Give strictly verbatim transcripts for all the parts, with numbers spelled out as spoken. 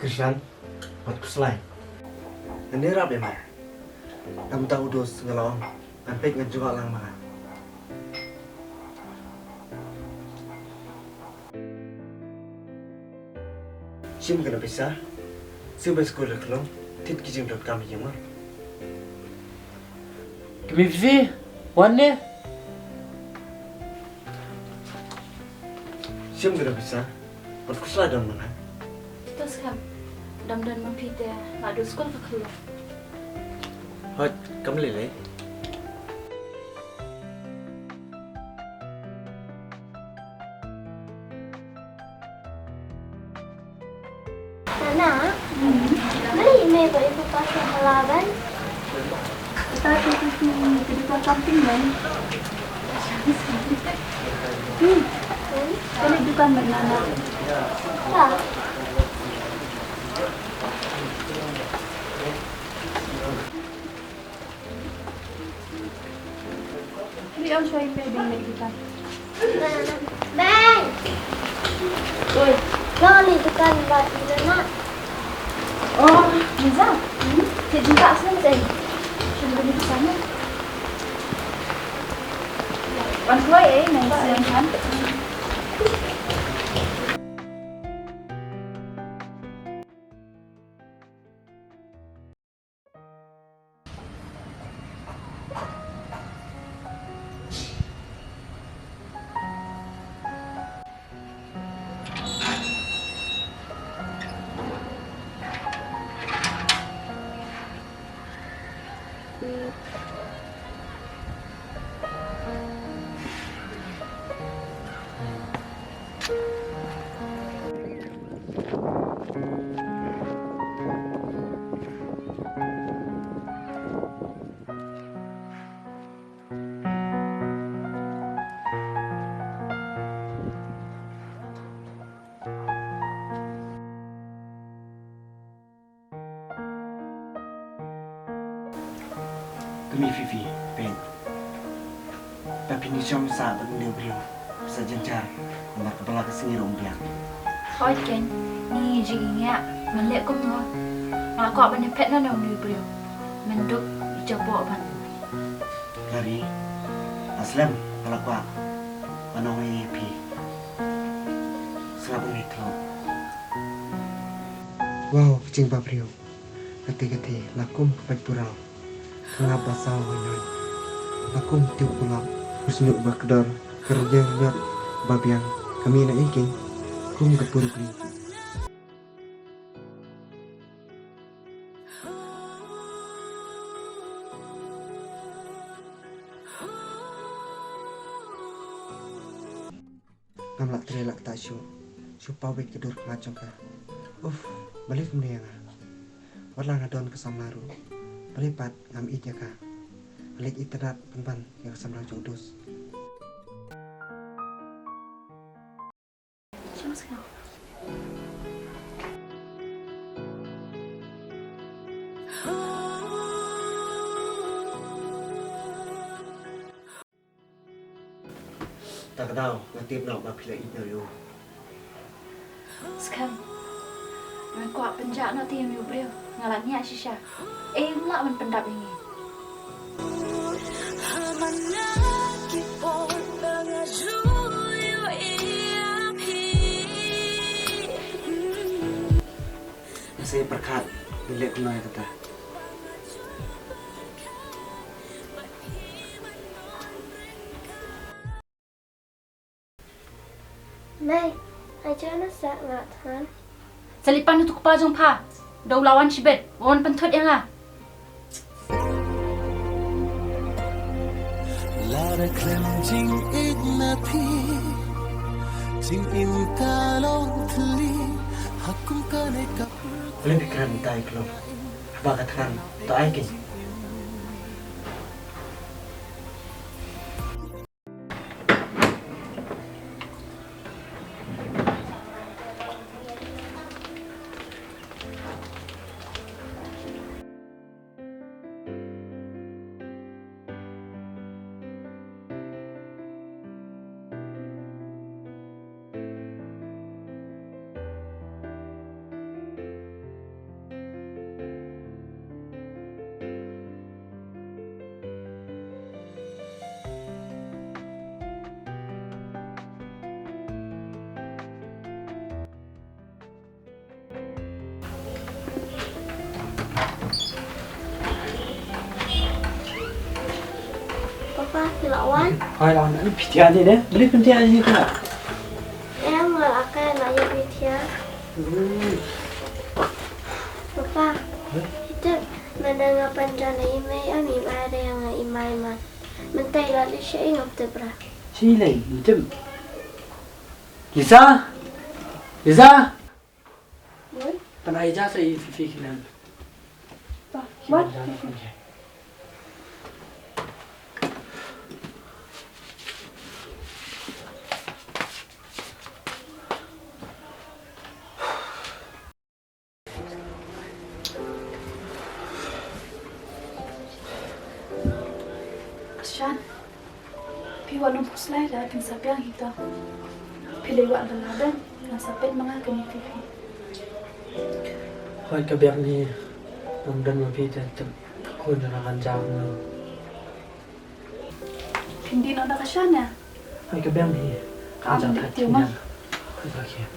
Shan, wat khuslai. Ngan ïarap ïa me. Namar u Dos nga la ong, ngan peit ngan jngoh lang ma nga. Shim kane pisa, siew bad skul ïa ka Khlong, thied ki jingdonkam ïa ki mo. Kmie Fifi, wan ne. Shim kane pisa, wat khuslai don ma nga. To skhem, dang don ma phi te, la duh skul ka Khlong. Hooid, kam lei lei. Nana, balei me bad i papa ki ïa hala ban? Ita ki ki ki ki dukan camping ban. Hmm. Kane dukan ban nana. Ka. Ri ong shwa i pe ding leh dukan. Bang. Oi. Lo leh dukan ba ina na. Oh, Liza. Hmm? Te jingka asal te. Shin bini sana. Wan kuai eh, nang siang kan. Kmie Fifi, peit. Ba phin ïa shong sah bad une u briew, sa jynjar, namar kaba la ka sngi ruh ym biang. Hooid keiñ, ngi jingïaid, ngan leh kumno? Nga kwah ban ïaphet noh na une u briew. Menduk i jaboh ban. Lari, la slem, nga la kwah ban ong ïa phi. Sngap ïa ngi thok. Wow, ka jingbabriew. Kate kate, la kum ka paidbah. Ka ngap ba saw hynñiew. La kum tiew kulap. U shñiuh ba kdor. Ka rynïeng rynïot ba biang. Ka mih na ei keiñ. Kum ka pur keiñ. Ngam lah trei lah kata shuh. Shu paw beit ka dur khmat jong ka. Uff, balei kumne ïa nga? Wat la nga don ka samla ruh. Balei pat ngam ïeit ïa ka? Nga leit itynnad pynban ïa ka samla jong u Dos. Ta ka daw nga tip noh ba phi la ïeit noh ïa u. Skhem. Nga kwah pynjah noh te ïa u briew. Nga la ngiah shisha. Ei, ym lah ban pyndap ïa ngi. Sa ïa pyrkhat, ngin leh kumno ïa kata. Mei, ai jana sa nga than. Sa leit pan utu u kpa jong pha. Da u la wan shibit, wan pynthut ïa nga. Lada khlem jingïeit na phi, jingim ka long thylli, ha kum kane ka. Khlem phi kren tai khlem. Haba ka thngan to ai keiñ. Phi la wan? Hoi, la wan. Phi thiah ne de? Balei phin thiah ne phi la? Em, nga la kai la ïa phi thiah. Hmm. Papa, hoi? Phi tip, mynta nga pynjan ïa i mei, em, i mei re nga i mei man. Mynta i la leit shaei ngam tip re. Shaei lei, ngam tip. Lisa! Lisa! Wan? Pynai ja sa i Fifi ki nan. Pa, wan? Ki nan ja. Shan, phi wan nang pus lai da phin sa biang hi to. Phi lei wad da la dang, ngan sa peit ma nga kane phi phi. Hoi ka biang hi, nang dang ma phi da tip khun da la kan jam no. Phin dih noh da ka Shan ïa. Hoi ka biang hi. Ka am dih tiew ma. Hoi ka khia.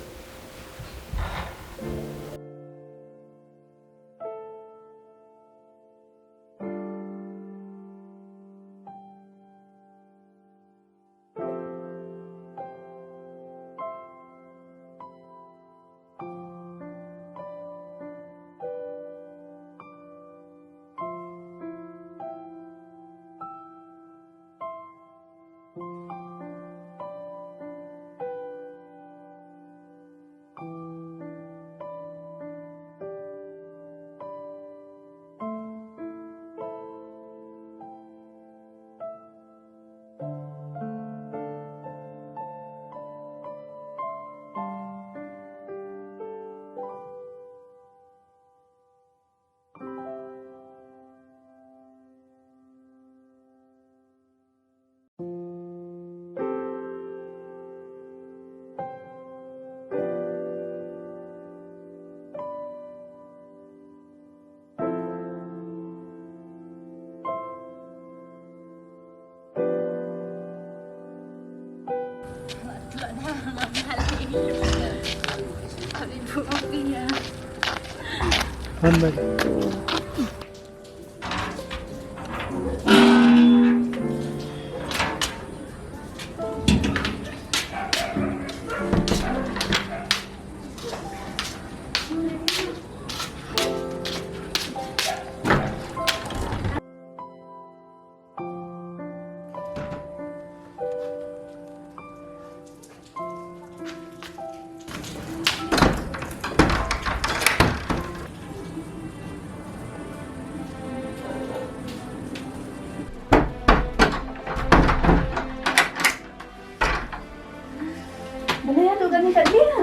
Balei ïa tu kane ka dia?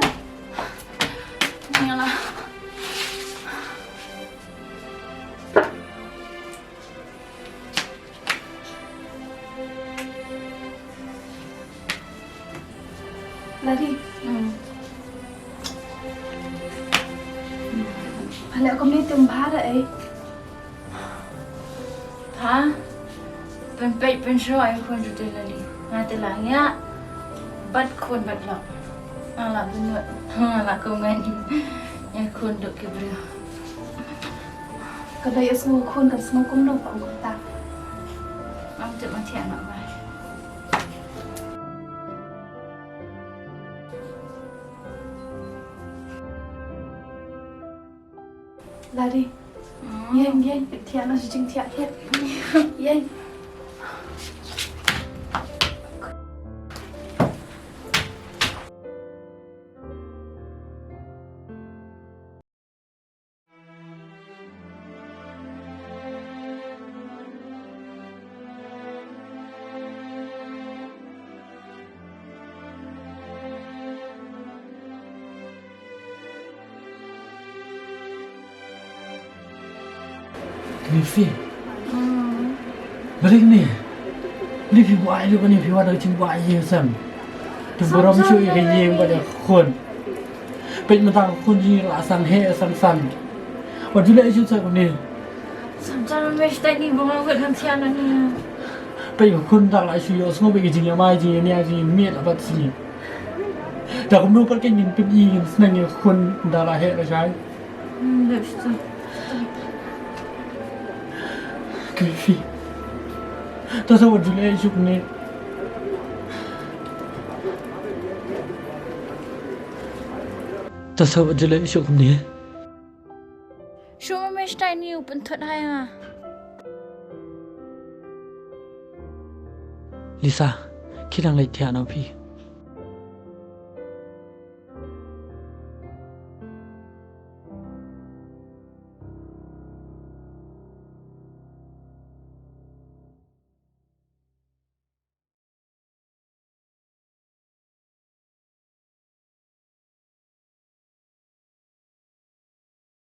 Ïa lah. Lari. Hmm. Hala kumne tum bhara eh. Ha? Pynpeit pynshoh ïa khun tu te Lari. Nga te la ngiah. Bad khun bad lok. Nga la bynnud. Nga la kumne. Ïa khun duk ki briew. Ka dei ïa sngew khun kan sngew kumno ka ong kata. Ngam tip ma thiah noh ba. Lari. Hmm. Ïeng, ïeng, thiah noh shi jingthiah thiah. Ïeng. Kane phi. Hmm. Balei kane? Balei phi buaid ïa kane, phi wad da ka jingbuaid ïa sam. Phi burom shuh ïa ka ïing bad ïa ka khun. Peit mynta ka khun jong ngi la sangeh sangsan. Wat ju leh shuh sa kane. Sam jan me stai ni bang awet han thian ni. Peit ka khun da la shu ïohsngew bad ka jingïamai jingïania jingïamiet la bad sngi. Da kumno pat ka ngin pyni ngin sneng ïa ka khun da la heh la shai. Hmm, leh shuh. Kane phi. To sa wat ju leh shuh kumne. To sa wat ju leh shuh kumne. Shu ma me shtai ni u pynthut hai nga. Lisa, khie dang leit thiah noh phi.